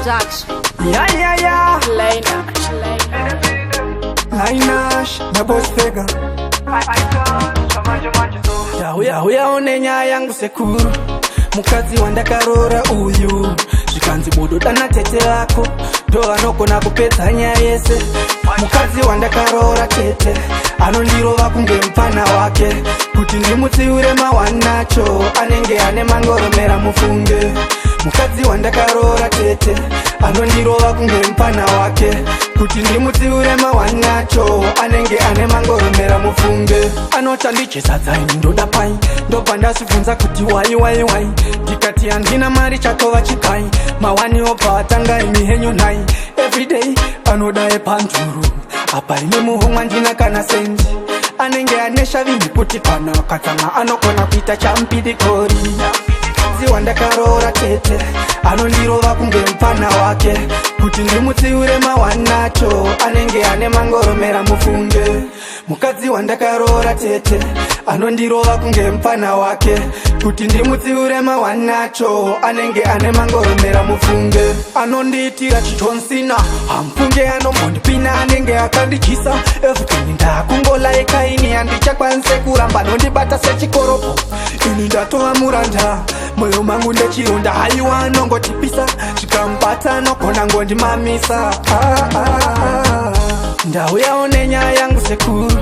Production. Ya ya ya, Lena. Lainash na Boss Vega. Yauya uya une nyaya yangu sekuru, mukadzi wandakaroora uyu. Zvikanzi bodo dana tete vako, ndo vanogona kupedza nyaya yese. Mukadzi wandakaroora tete anondirova kunge mupfana wake, kuti ndimutsiure mawanacho anenge ane mangoromera mufunge. Mukadzi wandakaroora tete anondirova kunge mupfana wake, kuti ndimutsiure mawanacho anenge ane mangoromera mufunge. Anochandichisadza ini ndoda pai, ndobva ndazvibvunza kuti wai wai wai. Ndikati handina mari chatova chikai, mawani obva atanga imi henyu nhai. Everyday anoda epanduru, apa ine muhomwe handina kana sendi. Anenge ane shavi nekuti kana akatsamwa anogona kuita chamupidigori. Mukadzi wandakaroora tete anondirova kunge mupfana wake, kuti ndimutsiure mawanacho anenge ane mangoromera mufunge. Mukadzi wandakaroora tete anondirova kunge mupfana wake, kuti ndimutsiure mawanacho anenge ane mangoromera mufunge. Anondiitira chiJohn Cena, hamufunge anombondipina, anenge akandichisa everything. Ndakungolaika ini handichakwanise kuramba, anondibata sechikoropo, ini ndatova muranda. Moyo mangu ndechironda, haiwa anongotipisa, zvikamubata anogona ngondimamisa. Ah, ah, ah. Ndauyawo nenyaya yangu sekuru,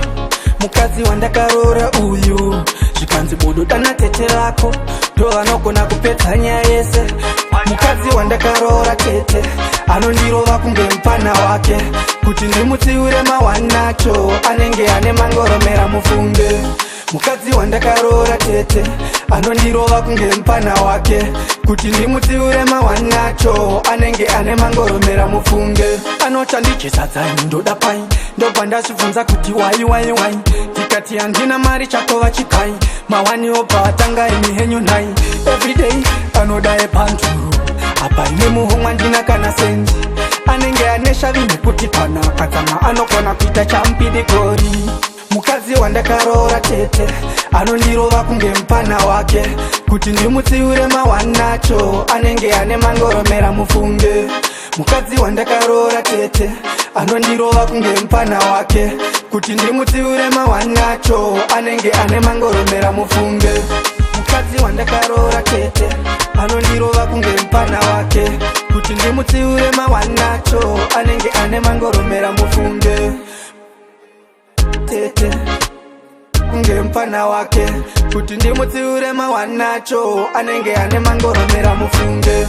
mukadzi wandakaroora uyu. Zvikanzi bodo dana tete vako, ndo vanogona kupedza nyaya yese. Mukadzi wandakaroora tete anondirova kunge mupfana wake, kuti ndimutsiure mawanacho anenge ane mangoromera mufunge. Mukadzi wandakaroora tete anondirova kunge mupfana wake, kuti ndimutsiure mawanacho anenge ane mangoromera mufunge. Anochandichisadza ini ndoda pai, ndobva ndazvibvunza kuti wai wai wai. Ndikati handina mari chatova chikai, mawani obva atanga imi henyu nhai. Everyday anoda epanduru, apa ine muhomwe handina kana sendi. Anenge ane shavi nekuti kana akatsamwa anogona kuita chamupidigori. Mukadzi wandakaroora tete anondirova kunge mupfana wake, kuti ndimutsiure mawanacho anenge ane mangoromera mufunge. Mukadzi wandakaroora tete anondirova kunge mupfana wake, kuti ndimutsiure mawanacho anenge ane mangoromera mufunge. Mukadzi wandakaroora tete anondirova kunge mupfana wake, kuti ndimutsiure mawanacho anenge ane mangoromera mufunge. Tete kunge mupfana wake, kuti ndimutsiure mawanacho anenge ane mangoromera mufunge.